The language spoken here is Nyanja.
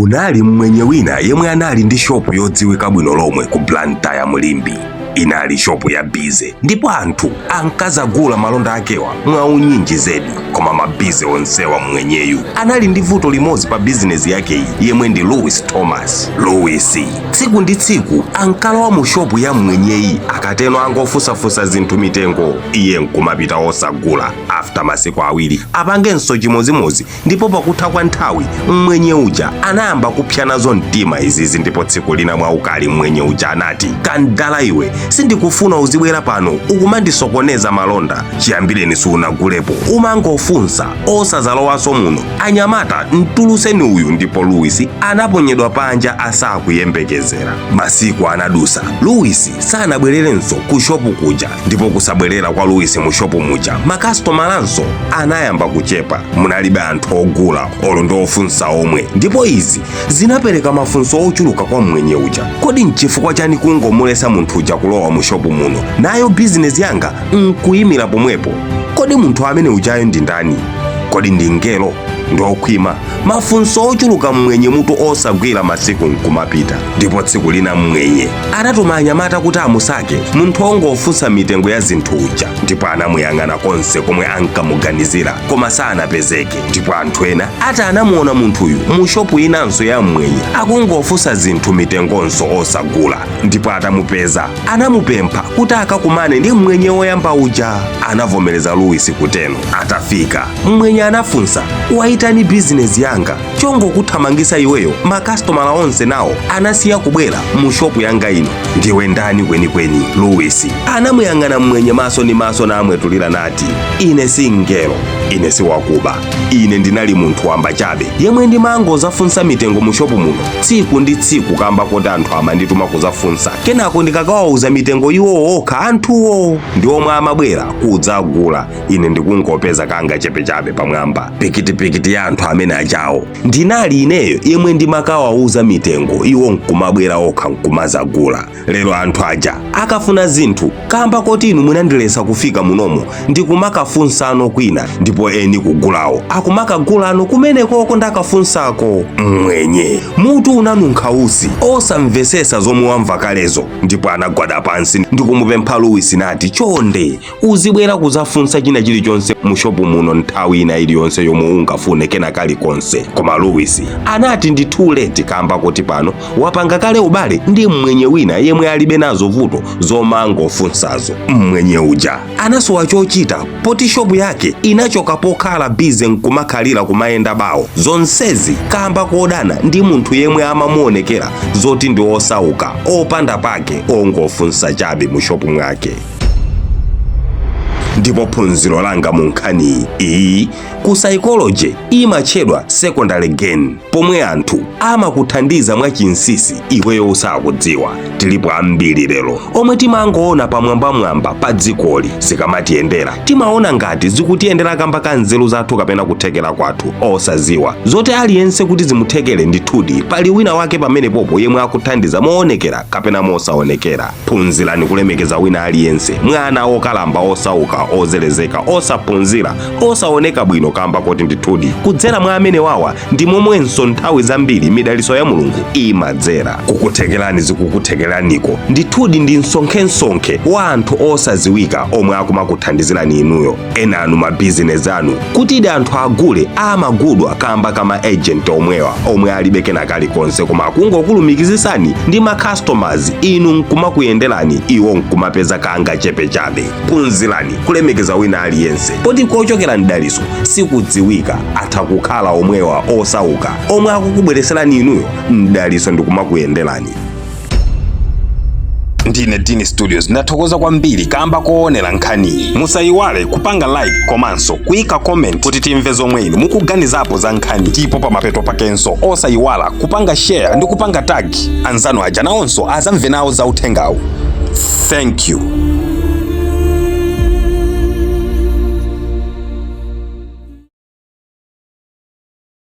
Kunali mmwenye wina yemwe anali ndi shopu yodziwika bwino lomwe ku Blantyre mu Limbe. Inali shopu ya busy ndipo anthu ankazagula malonda akewa mwaunyinji zedi. Koma mabize onsewa, mmwenyeyu anali ndi vuto limodzi pa bizinesi yakeyi, yemwe ndi Louis Thomas. Louis tsiku ndi tsiku ankalowa mu shopu ya mmwenyeyi, akateno angofunsafunsa zinthu mitengo, iye nkumapita osagula. After masiku 2 apangenso chimozimozi, ndipo pakutha kwa nthawi mmwenye uja anayamba kupsa nazo mtima izizi. Ndipo tsiku lina mwaukali mmwenye uja anati, "Kandala iwe, sindikufuna uzibwera pano ukumandisokoneza malonda. Chiyambireni sunagulepo, umangofunsa, osazalowanso muno. Anyamata, mtuluseni uyu." Ndipo Louis anaponyedwa panja asakuyembekezera. Masiku anadusa, Louis sanabwererenso ku shopu kuja. Ndipo kusabwerera kwa Louis mu shopu muja, makasitomalanso anayamba kuchepa. Munalibe anthu ogula olo ndi ofunsa omwe. Ndipo izi zinapereka mafunso ochuluka kwa mmwenye uja: kodi nchifukwa chani kungomulesa munthu uja kulowa mu shopu muno, nayo bizinesi yanga nkuyimira pomwepo? Kodi munthu amene ujayo ndi ndani? Kodi ndi ngelo? Ndokhwima? Mafunso ochuluka, mmwenye mutu osagwira. Masiku nkumapita, ndipo tsiku lina mmwenye anatuma anyamata kuti amusake munthu ongofunsa mitengo ya zinthu uja. Ndipo anamuyang'ana konse komwe ankamuganizira, koma sanapezeke. Ndipo anthu ena ati anamuona munthuyu mu shopu inanso ya mmwenye akungofunsa zinthu mitengonso osagula. Ndipo atamupeza, anamupempha kuti akakumane ndi mmwenye woyamba uja. Anavomereza Louis kuteno. Atafika, mmwenye anafunsa, "Waitani bizinesi yanga? Chongokuthamangisa iweyo, makasitomala onse nawo anasiya kubwera mu shopu yanga ino. Ndiwe ndani kwenikweni?" Louis anamuyang'ana mmwenye maso ndi maso namwetulira nati, "Ine si mngelo, ine si wakuba. Ine ndinali munthu wamba chabe yemwe ndimangozafunsa mitengo mu shopu muno tsiku ndi tsiku, kamba kuti anthu amandituma kuzafunsa. Kenako ndikakawauza mitengo, iwo okha anthuwo ndi omwe amabwera kudzagula. Ine ndikungopeza kanga chepechabe pamwamba pikitipikiti ya anthu amene ajawo. Ndinali ineyo yemwe ndimakawauza mitengo, iwo nkumabwera okha nkumazagula. Lero anthu aja akafuna zinthu, kamba koti inu munandilesa kufika munomo, ndikumakafunsano kwina, ndipo eni kugulawo akumakagulano kumenekoko ndakafunsako." Mwenye mutu unanunkha usi, osamvesesa zomwe wamva kalezo. Ndipo anagwada pansi ndikumupempha Louis nati, "Chonde, uzibwera kuzafunsa china chilichonse mu shopu muno nthawi ina iliyonse yomwe ungafune kena kalikonse." Koma Louis anati ndi too late, kamba kuti pano wapanga kale ubale ndi mmwenye wina yemwe alibe nazo vuto zomangofunsazo. Mmwenye uja anasowa chochita poti shopu yake inachoka pokhala busy nkumakhalira kumayenda bawo, zonsezi kamba kodana ndi munthu yemwe amamuonekera zoti ndi osauka, opanda pake, ongofunsa chabe mu shopu mwake. Ndipo phunziro langa mu nkhani iyi, ku psychology imatchedwa secondary gain, pomwe anthu amakuthandiza mwachinsisi iweyo usakudziwa. Tilipo ambiri lero omwe timangoona pamwambamwamba pa dzikoli. Zikamatiyendera, timaona ngati zikutiyendera kamba ka nzeru zathu kapena kuthekera kwathu, osaziwa zoti aliyense kuti zimuthekere, ndithudi pali wina wake pamenepopo yemwe akuthandiza moonekera kapena mosaonekera. Phunzirani kulemekeza wina aliyense, mwana, okalamba, osauka, ozelezeka, osaphunzira, osaoneka bwino, kamba koti ndithudi kudzera mwa amene wawa ndi momwenso nthawi zambiri midaliso ya Mulungu imadzera. Kukuthekerani zikukuthekeraniko, ndithudi ndi msonkhensonkhe wa anthu osaziwika omwe akumakuthandizirani inuyo. Ena anu mabizinesi anu kuti anthu agule, amagudwa kamba kama agent omwewa omwe alibe kena kalikonse, koma akungokulumikizisani ndi ma customers, inu nkumakuyenderani, iwo nkumapeza kanga chepechabe. Phunzirani kulemekeza wina aliyense, poti kochokera mdaliso sikudziwika. Atha kukhala omwewa osauka omwe akukubwereserani inuyo mdaliso ndikumakuyenderani. Ndine Dini Studios, ndathokoza kwambiri kamba koonera nkhaniyi. Musayiwale kupanga like komanso kuyika comment kuti timve zomwe inu mukuganizapo za nkhani. Ndipo pamapeto pakenso osayiwala kupanga share ndi kupanga tag anzanu aja, nawonso azamve nawo za uthengawu. Thank you.